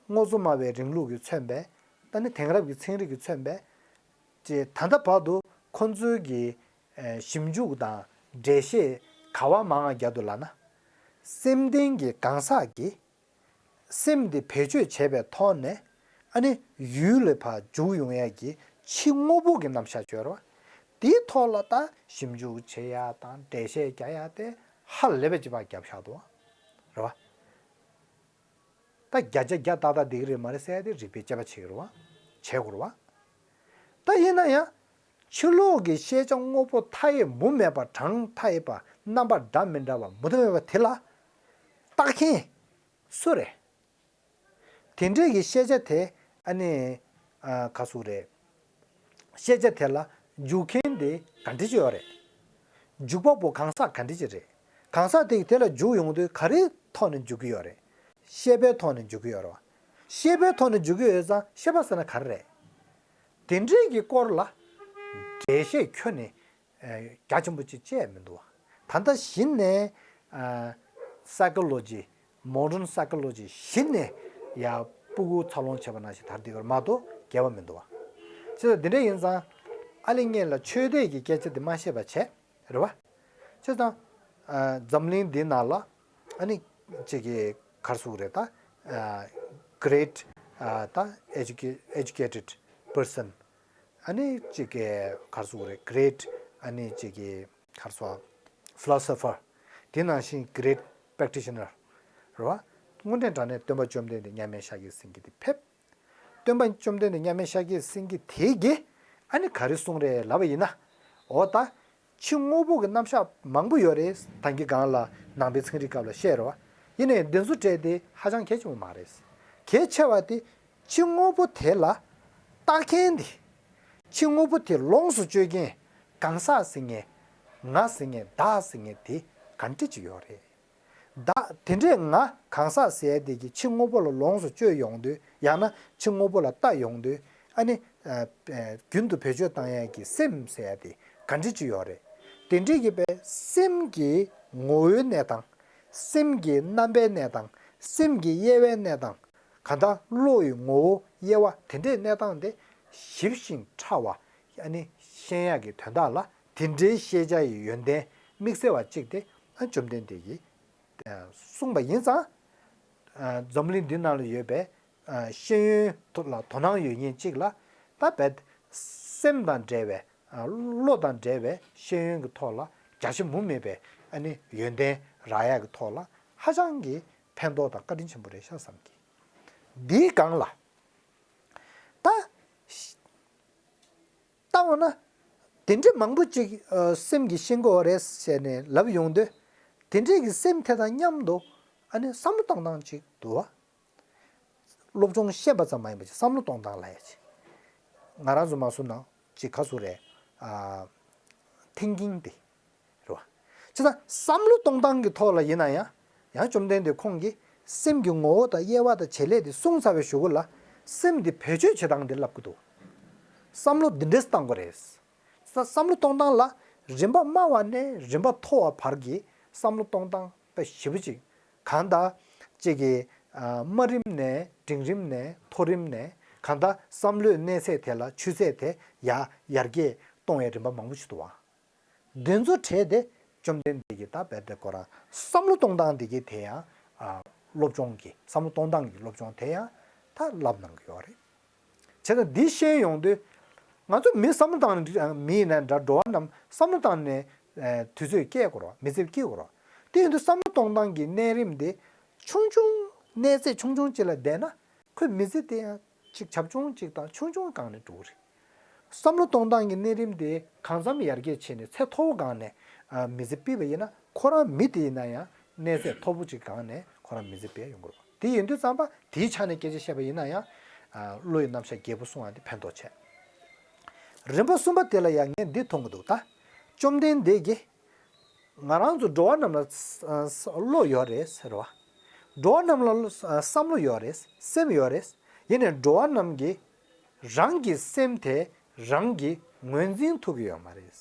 དངོས་གཙོ་སྨྲ་བའི་རིང་ལུགས་ཀྱིས་མཚོན་པའི་ད་ནི་དེང་རབས་ཀྱི་ཚན་རིག་གིས་མཚོན་པའི་ཅིག་ད་ལྟ་བར་དུ་ཁོང་ཚོའི་གི་ཨ་ཞིབ་འཇུག་དང་འགྲེལ་བཤད་ག་བ་མང་བ་བརྒྱབ་འདུག་ལབ་ན། སེམས་ལྡན་གྱི་གང་ཟག་གིས། སེམས་དེ་བེད་སྤྱོད་བྱས་པའི་ཐོག་ནས་ཨ་ནི་ཡུལ་ལ་ཕར་འཇུག་ཡོང་ཡ་གི་ཕྱི་དངོས་པོ་གི་རྣམ་གཞག་ཅིག་ཡོད་རེད་བ། དེའི་ཐོག་ལ་ད་ཞིབ་འཇུག་བྱེད་ཡ་དང་འགྲེལ་བཤད་རྒྱག་ཡ་དེ་ཧ་ལས་པ་ཅིག་ཕར་བརྒྱབ་བཞག་འདུག་བ། རེད་བ། ད་བརྒྱ་ཆ་བརྒྱ་ཏག་ཏག་འགྲིག་གི་རེད་མ་རེད་ཟེར་ཡ་དེ་རིགས་པས་དཔྱད་པ་བྱེད་ཀྱི་རེད་བ། བྱེད་དགོས་རེད་བ། ད་ཡིན་ན་ཡང་ཕྱི་ལོགས་ཀྱི་ཤེས་བྱ་དངོས་པོ་མཐའ་ཡས་མུ་མེད་པ་གྲངས་མཐའ་ཡས་པ་རྣམ་པ་འདྲ་མི་འདྲ་བ་མུ་མཐའ་མེད་པ་དེ་ལ་བརྟག་མཁན། སུ་རེད། དེ་འདྲས་ཀྱི་ཤེས་བྱ་དེ་ཨ་ནི་ཨ་ག་སུ་རེད། ཤེས་བྱ་དེ་ལ་འཇུག་མཁན་དེ་ག་འདྲ་ཅིག་ཡོད་རེད། འཇུག་པ་པོ་གང་ཟག་ག་འདྲ་ཅིག་རེད། གང་ཟག་དེ་གིས་དེ་ལ་འཇུག་ཡོང་དུས་ག་རེའི་ཐོག་ནས་འཇུག་གི་ཡོད་རེད། ཤེས་པའི་ཐོག་ནས་འཇུག་གི་ཡོད་རེད་བ། ཤེས་པའི་ཐོག་ནས་འཇུག་གི་ཡོད་ཙང་ཤེས་པ་ཟེར་ན་ག་རེ་རེད། དེ་འདྲའི་གི་སྐོར་ལ་འགྲེལ་བཤད་ཁྱོན་ནས་རྒྱ་ཆེན་པོ་ཅིག་བྱས་མི་འདུག་བ། ད་ལྟ་གཞི་ནས་ཨ་psychology modern psychology གཞི་ནས་ཡ་སྤུ་གུ་འཚར་ལོངས་བྱས་པ་ནང་བཞིན་དར་བསྡད་ཡོད་རེད་མ་གཏོགས་རྒྱས་པ་མི་འདུག་བ། བྱས་ཙང་དེ་འདྲ་ཡིན་ཙང་ཨ་ལེ་ངས་ལ་ཆོས་དད་ཀྱི་སྐད་ཆ་དེ་མ་བཤད་པ་བྱས། རེད་བ། བྱས་ཙང་ཨ་འཛམ་གླིང་འདི་ནང་ལ་ཨ་ནི་ཅིག་གི་ག་རེ་ཟེར་དགོས་རེད་ད། ཨ་great ཨ་ད་educa- educated person ཨ་ནི་ཅིག་གི་ག་རེ་ཟེར་དགོས་རེད། great ཨ་ནི་ཅིག་གི་ག་རེ་ཟེར་philosopher དེ་ནང་བཞིན་great practitioner རེད་བ། དངོས་འབྲེལ་དྲང་གནས་སྟོན་པ་བཅོམ་ལྡན་འདས་མཉམ་མེད་ཤཱཀྱ་སེང་གེ་དེ་ཕེབས། སྟོན་པ་བཅོམ་ལྡན་འདས་མཉམ་མེད་ཤཱཀྱ་སེང་གེ་དེ་གིས་ཨ་ནི་ག་རེ་གསུངས་རེད་ལབ་པ་ཡིན་ན། འོ་ད། ཕྱི་དངོས་པོ་གི་རྣམ་གཞག་མང་པོ་ཡོད་རེད། ད་གིན་སྒང་ལ་ནང་པའི་ཚན་རིག་སྐབས་ལ་བཤད་རེད་བ། ཡིན་ནའི་འདི་ཚོ་གྲས་དེ་ཧ་ཅང་གལ་ཆེན་པོ་མ་རེད། གལ་ཆེ་བ་དེ་ཕྱི་དངོས་པོ་དེ་ལ་ལྟ་མཁན་དེ། ཕྱི་དངོས་པོ་དེ་ལོངས་སུ་སྤྱོད་མཁན་གང་ཟག་ཟེར་མཁན། ང་ཟེར་མཁན་བདག་ཟེར་མཁན་དེ་ག་འདྲ་ཅིག་ཡོད་རེད། བདག་དེ་འདྲས་ང་གང་ཟག་ཟེར་ཡ་དེ་གི་ཕྱི་དངོས་པོ་ལ་ལོངས་སུ་སྤྱོད་ཡོང་དུས་ཡང་ན་ཕྱི་དངོས་པོ་ལ་ལྟ་ཡོང་དུས་ཨ་ནི་ཨ་ཨ་རྒྱུན་དུ་བེད་སྤྱོད་བཏང་ཡ་གི་སེམས་ཟེར་ཡ་དེ་ག་འདྲས་ཅིག་ཡོད་རེད། དེ་འདྲས་ཀྱི་པའི་སེམས་ཀྱི་ངོ་བོའི་གནས་སྟངས། སེམས་ཀྱི་རྣམ་པའི་གནས་སྟངས། སེམས་ཀྱི་དབྱེ་བའི་གནས་སྟངས། གང་ལྟར་བློ་ཡི་ངོ་བོ་དབྱེ་བ་དེ་འདྲའི་གནས་སྟངས་དེ་ཞིབ་ཞིང་ཕྲ་བ་ཨ་ནི་ཤེས་ཡ་གི་དོན་དག་ལ་དེ་འདྲའི་ཤེས་བྱ་ཡི་ཡོན་ཏན་དམིགས་བསལ་བ་གཅིག་དེ་ཨ་བཅོམ་ལྡན་འདས་ཀྱིས་གསུངས་པ་ཡིན་ཙང་། འཛམ་གླིང་འདི་ནང་ལ་ཡོད་པའི་ཤེས་ཡོན་ཐོག་ལ་དོ་སྣང་ཡོད་མཁན་གཅིག་ལ་ད་རྦད་སེམས་དང་འབྲེལ་བའི་བློ་དང་འབྲེལ་བའི་ཤེས་ཡོན་གྱི་ཐོག་ལ་རྒྱ་ཆེ་མུ་མེད་པའི་ཨ་ནི་ཡོན་ཏན་རག་ཡག་གི་ཐོག་ལ་ཧ་ཅང་གི་ཕན་ཐོགས་དང་བཀའ་དྲིན་ཆེན་པོ་རེད་ཤག་བསམ་གི། འདིའི་སྒང་ལ་ད། བལྟ་འོང་ན། དེ་འདྲའི་མང་པོ་ཅིག་ཨ་སེམས་ཀྱིས་ཤེས་ཀྱི་ཡོད་རེད་ཟེར་ནས་ལབ་ཡོང་དུས། དེ་འདྲའི་གི་སེམས་དེ་དང་མཉམ་དུ་ཨ་ནི་བསམ་བློ་གཏོང་སྟངས་ཅིག་འདུག་བ། སློབ་སྦྱོང་ཤེས་པ་ཙམ་མ་ཡིན་པ་ཅིག་བསམ་བློ་གཏོང་སྟངས་ལབ་ཡ་ཅིག་ང་རང་ཚོ་མ་སུ་ནང་ཅིག་ག་ཟེར་རེད། ཨ་thinking དེ། རེད་བ། བྱས་ཙང་བསམ་བློ་གཏོང་སྟངས་ཀྱི་ཐོག་ལ་ཡིན་ན་ཡང་། ཡང་བཅོམ་ལྡན་འདས་ཁོང་གིས་སེམས་ཀྱི་ངོ་བོ་དང་དབྱེ་བ་དང་བྱེད་ལས་དེ་གསུངས་ཚར་བའི་གཞུག་གུ་ལ། སེམས་དེ་བེད་སྤྱོད་བྱེད་སྟངས་དེ་ལབ་ཀྱི་འདུག་བསམ་བློ་འདི་འདྲས་བཏང་དགོས་རེད། ས་བསམ་བློ་གཏོང་སྟངས་ལ་རིམ་པ་དམའ་བ་ནས་རིམ་པ་མཐོ་བ་བར་གྱི་བསམ་བློ་གཏོང་སྟངས་དཔེ་ཞེ་པོ་ཅིག་གང་ལྟར་ཅིག་གི་ཨ་དམའ་རིམ་ནས་འབྲིང་རིམ་ནས་མཐོ་རིམ་ནས་གང་ལྟར་བསམ་བློའི་གནས་ཚད་དེ་ལ་ཆུ་ཚད་དེ་ཡར་ཡར་རྒྱས་གཏོང་བའི་རིམ་པ་མང་པོ་ཞིག་འདུག་བ། འདི་ཚོ་གྲས་དེ་བཅོམ་ལྡན་འདས་ཀྱིས་ད་རྦད་དེ་ཁོ་རང་བསམ་བློ་གཏོང་སྟངས་འདི་གའི་དེ་ཡང་ཨ་སློབ་སྦྱོང་གི་བསམ་བློ་གཏོང་སྟངས་ཀྱི་སློབ་སྦྱོང་དེ་ཡང་ད་བསླབ་གནང་གི་ཡོད་རེད། བྱས་ཙང་འདི་ཤེས་ཡོང་དུས། ང་ཚོ་མི་བསམ་བློ་བཏང་ནས་མི་ཡིན་ན་འདྲ་འགྲོ་བ་རྣམས་བསམ་བློ་བཏང་ནས་ཨ་དུས་ཚོད་སྐྱེལ་དགོས་རེད་བ། མི་ཚེ་སྐྱེལ་དགོས་རེད་བ། དེ་ཡིན་དུས་བསམ་བློ་གཏོང་སྟངས་ཀྱི་གནས་རིམ་དེ་ཆུང་ཆུང་གནས་ཚད་ཆུང་ཆུང་ཅིག་ལ་བསྡད་ན་ཁོའི་མི་ཚེ་དེ་ཡང་ཅིག་བྱབ་ཆུང་ཅིག་དང་ཆུང་ཆུང་སྒང་ནས་འགྲོ་གི་རེད། བསམ་བློ་གཏོང་སྟངས་ཀྱི་གནས་རིམ་དེ་གང་འཚམ་ཡར་རྒྱས་བྱས་ནས་ཚད་མཐོ་བོ་སྒང་ནས་ཨ་མི་ཚེ་སྤེལ་བ་ཡིན་ན་ཁོ་རང་མི་དེ་ཡིན་ན་ཡང་གནས་ཚད་མཐོ་པོ་ཅིག་སྒང་ནས་ཁོ་རང་མི་ཚེ་སྤེལ་ཡོང་གི་རེད། དེ་ཡིན་དུས་ཙམ་པ་དེའི་ཆ་ནས་སྐད་ཆ་བཤད་པ་ཡིན་ན་ཡང་ཨ་བློ་ཡི་རྣམ་གཞག་རྒྱས་པོ་གསུང་བ་དེ་ཕན་ཐོགས་ཆེ། རིམ་པ་གསུམ་པ་དེ་ལ་ཡང་ངས་འདི་མཐོང་གི་འདུག་ད་བཅོམ་ལྡན་འདས་ཀྱིས་ང་རང་ཚོ་འགྲོ་བ་རྣམས་ལ་ས- ས- བློ་ཡོད་རེད་ཟེར་བ། འགྲོ་བ་རྣམས་ལ་བསམ་བློ་ཡོད་རེད། སེམས་ཡོད་རེད། ཡིན་ནའི་འགྲོ་བ་རྣམས་ཀྱིས་རང་གི་སེམས་དེ་རང་གིས་ངོས་འཛིན་ཐུབ་ཀྱི་ཡོད་མ་རེད།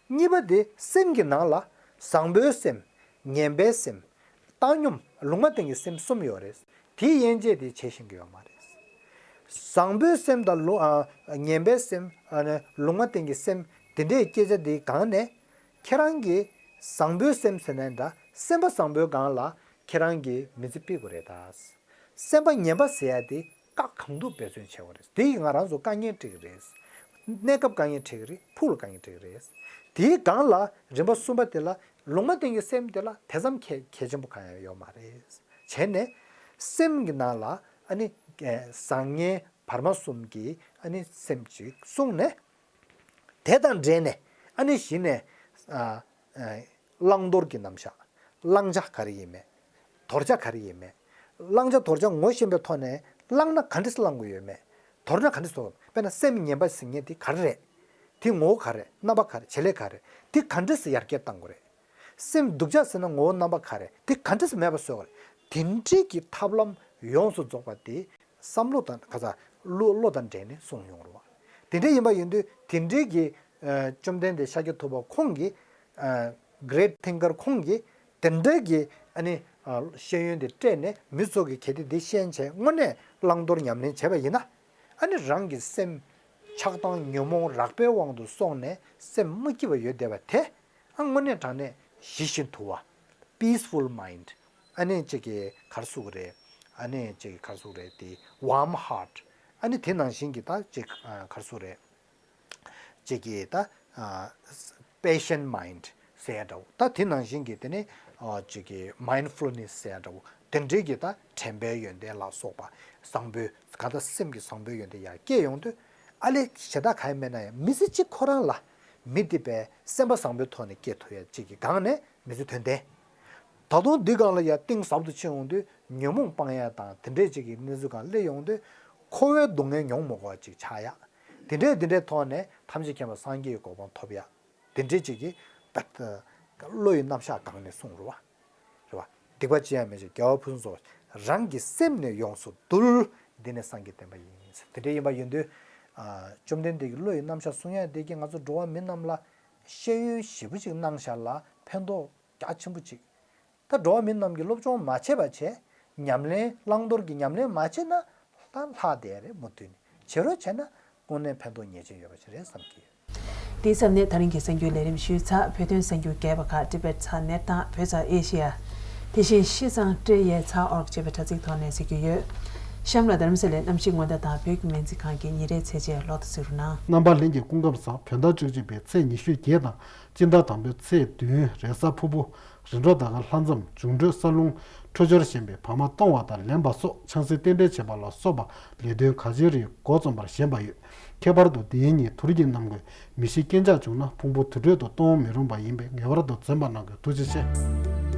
གཉིས་པ་དེ་སེམས་ཀྱི་ནང་ལ་བཟང་པོའི་སེམས། ངན་པའི་སེམས། བཏང་སྙོམས་ལུང་མ་བསྟན་གྱི་སེམས་གསུམ་ཡོད་རེད། དེའི་དབྱེ་འབྱེད་དེ་བྱེད་ཤེས་ཀྱི་ཡོད་མ་རེད། བཟང་པོའི་སེམས་དང་ལུ- ཨ་ངན་པའི་སེམས། ཨ་ནི་ལུང་མ་བསྟན་གྱི་སེམས་དེ་འདྲའི་སྐད་ཆ་དེའི་སྒང་ནས་ཁྱེད་རང་གིས་བཟང་པོའི་སེམས་ཟེར་ནའི་འདྲ་སེམས་པ་བཟང་པོའི་སྒང་ལ་ཁྱེད་རང་གིས་མི་ཚེ་སྤེལ་དགོས་རེད་ད། སེམས་པ་ངན་པ་ཟེར་ཡ་དེ་བཀག་གང་ཐུབ་འབད་བརྩོན་བྱེད་དགོས་རེད། དེ་ཡིས་ང་རང་ཚོ་དཀའ་ངལ་འཕྲད་ཀྱི་རེད། གནས་སྐབས་དཀའ་ངལ་འཕྲད་ཀྱི་རེད། ཕུགས་ལ་དཀའ་ངལ་འཕྲད་ཀྱི་རེད། དེའི་སྒང་ལ་རིམ་པ་གསུམ་པ་དེ་ལ་ལུང་མ་བསྟན་གྱི་སེམས་དེ་ལ་དེ་ཙམ་གལ་གལ་ཆེན་པོ་གང་ཡང་ཡོད་མ་རེད། བྱས་ནས་སེམས་ཀྱི་ནང་ལ་ཨ་ནི་ཨེ་བཟང་ངན་བར་མ་གསུམ་གྱི་ཨ་ནི་སེམས་ཅིག་གསུངས་ནས། དེ་དང་འབྲེལ་ནས་ཨ་ནི་གཞི་ནས་ཨ་ཨ་བླང་དོར་གྱི་རྣམ་གཞག་བླང་བྱ་ག་རེ་ཡིན་མེད། དོར་བྱ་ག་རེ་ཡིན་མེད། བླང་བྱ་དོར་བྱ་ངོ་ཤེས་པའི་ཐོག་ནས་བླངས་ན་ག་འདྲས་བླང་དགོས་ཡོད་མེད། དོར་ན་ག་འདྲས་དོར། དཔེར་ན་སེམས་ངན་པ་ཟེར་མཁན་དེ་ག་རེ་རེད། དེ་ངོ་བོ་ག་རེ། རྣམ་པ་ག་རེ། བྱེད་ལས་ག་རེ། དེ་ག་འདྲས་སེ་ཡར་རྒྱས་གཏང་དགོས་རེད། སེམས་སྡུག་ཅག་ཟེར་ན་ངོ་བོ་རྣམ་པ་ག་རེ། དེ་ག་འདྲས་སེ་མེད་པ་བཟོ་དགོས་རེད། དེ་འདྲས་ཀྱི་ཐབས་ལམ་ཡོངས་སུ་རྫོགས་པ་དེ་བསམ་བློ་དང་ག་ས་བློ་བློ་དང་འབྲེལ་ནས་གསུངས་ཡོང་རེད་བ། དེ་འདྲས་ཡིན་པ་ཡིན་དུས་དེ་འདྲས་ཀྱི་ཨ་བཅོམ་ལྡན་འདས་ཤཱཀྱ་ཐུབ་པ་ཁོང་གིས་ཨ་great thinker ཁོང་གིས་དེ་འདྲས་ཀྱི་ཨ་ནི་ཨ་ཤེས་ཡོན་དེ་སྤྲད་ནས་མི་ཚོ་གིས་གལ་ཏེ་འདི་ཤེས་བྱས་དངོས་གནས་བླང་དོར་ཉམས་ལེན་བྱས་པ་ཡིན་ན། ཨ་ནི་རང་གི་སེམས་ཆགས་སྡང་ཉོན་མོངས་རགས་པའི་དབང་དུ་སོང་ནས་སེམས་མ་སྐྱིད་པ་ཡོད་བསྡད་པ་དེ་ཨ་དངོས་གནས་དྲང་གནས་ཞི་ཞིང་དུལ་བ། peaceful mind། ཨ་ནི་གཅིག་གི་ག་རེ་ཟེར་དགོས་རེད། ཨ་ནི་གཅིག་གི་ག་རེ་ཟེར་དགོས་རེད། དེ་warm heart། ཨ་ནི་དེ་ནང་བཞིན་གྱི་ད་གཅིག་ཨ་ག་རེ་ཟེར་དགོས་རེད། གཅིག་གི་ད་ཨ་patient mind ཟེར་ཡ་འདྲ་བོ། ད་དེ་ནང་བཞིན་གྱི་དེ་ནི་ཨ་གཅིག་གི་mindfulness ཟེར་ཡ་འདྲ་བོ། དེ་འདྲའི་གི་ད་དྲན་པའི་ཡོན་ཏན་ལ་སོགས་པ་བཟང་པོའི་གང་ལྟར་སེམས་ཀྱི་བཟང་པོའི་ཡོན་ཏན་ཡར་སྐྱེ་ཡོང་དུས། ཨ་ལས་ཞེ་དྲག་ག་ཡེ་མེད་ན་ཡང་མི་ཚེ་གཅིག་ཁོ་རང་ལ་མི་དེ་པའི་སེམས་པ་བཟང་པོའི་ཐོག་ནས་སྐྱེ་ཐུབ་ཡ་གཅིག་གི་སྒང་ནས་མི་ཚེ་དོན་ལྡན། ད་དུང་འདི་སྒང་ལ་ཡ་གཏིང་ཟབ་ཏུ་ཕྱིན་འོང་དུས་ཉོན་མོངས་སྤང་ཡ་དང་དེ་འདྲའི་གཅིག་གི་གནས་ཚུལ་སྒང་སླེབས་ཡོང་དུས་འཁོར་བའི་སྡུག་བསྔལ་མྱོང་མི་དགོས་པ་ཅིག་ཆགས་ཡ། དེ་འདྲའི་དེ་འདྲའི་ཐོག་ནས་ཐམས་ཅད་མཁྱེན་པ་སངས་རྒྱས་ཀྱི་གོ་འཕང་ཐོབ་ཡ། དེ་འདྲའི་ཅིག་གི་བློ་ཡི་རྣམ་གཞག་སྒང་ནས་གསུངས་རེད་བ། རེད་བ། སྡིག་པ་ཅི་ཡང་མི་བྱེད་རྒྱལ་བ་ཕུན་སུམ་ཚོགས། རང་གི་སེམས་ནི་ཡོངས་སུ་འདུལ། འདི་ནི་སངས་རྒྱས་བསྟན་པ་ཡིན། དེ་འདྲ་ཡིན་པ་ཡིན་དུས། ཨ་བཅོམ་ལྡན་འདས་ཀྱི་བློ་ཡི་རྣམ་གཞག་གསུང་ཡ་དེ་གིས་ང་ཚོ་འགྲོ་བ་མི་རྣམས་ལ་ཤེས་ཡོན་ཞེ་པོ་ཅིག་གནང་བཞག་ལ་ཕན་ཐོགས་རྒྱ་ཆེན་པོ་ཅིག་ད་འགྲོ་བ་མི་རྣམས་ཀྱིས་སློབ་སྦྱོང་མ་བྱས་པ་བྱས། ཉམས་ལེན་བླང་དོར་གྱི་ཉམས་ལེན་མ་བྱས་ན་ད་ལྷག་བསྡད་རེད་མུ་མཐུད་ནས། བྱེད་རོགས་བྱས་ན་དངོས་གནས་ཕན་ཐོགས་ངེས་ཅན་ཡོད་པ་ཞིག་རེད་བསམ་གྱི་ཡོད། དེའི་མཚམས་ནས་ད་རིང་གི་གསར་འགྱུར་ལས་རིམ་ཞུས་ཚར། བོད་དོན་གསར་འགྱུར་རྒྱས་པ་ཁག་Tibet Net་དང་བོད་ཚ་ཨེ་ཤི་ཡ། དེ་བཞིན་ཤིས་ཙང་ཏྲེ་ཡེ་ཚ་ཨོར་ཅེས་པའི་དྲ་ཚིགས་ཐོག་ནས་གཟིགས་རྒྱུ་ཡོད། གཤམ་ལ་རྡ་རམ་ས་ལའི་གནམ་གཤིས་སྔོན་བརྡ་དང་བོད་ཀྱི་སྨན་རྩིས་ཁང་གི་ཉིན་རེའི་ཚེས་བཅད་ལོག་ཏུ་གཟིགས་རོགས་གནང་། རྣམ་པ་ལྷན་རྒྱས་སྐུ་ཁམས་བཟང་། བོད་ཟླ་བཅུ་གཅིག་པའི་ཚེས་ཉི་ཤུ་བརྒྱད་དང་སྤྱི་ཟླ་དང་པོའི་ཚེས་བདུན། རེས་གཟའ་ཕུར་བུ། རིམ་གྲོ་ཟླ་སྐར་ལྷ་མཚམས། འབྱུང་འཕྲོད་ས་རླུང་། འཕྲོད་སྦྱོར་ཞན་པའི་བར་མ་གཏོང་བ་དང་ལེན་པ་སོགས་ཆང་སའི་རྟེན་འབྲེལ་བྱེད་པ་ལ་སོགས་པ་ལས་དོན་ག་ཅིའི་རིགས་འགོ་རྩོམ་པར་ཞེན་པ་ཡོད། ཁྱད་པར་དུ་འདིའི་ཉིན་དུར་གྱི་གནམ་སྒོས་མི་ཤི་རྐྱེན་ཆག་བྱུང་ན་ཕུང་པོ་དུར་ཁྲོད་དུ་གཏོང་མི་རུང་བ་ཡིན་པས་ངེས་པར་དུ་འཛེམ་པ་གནང་དགོས། ཐུགས་རྗེ་ཆེ།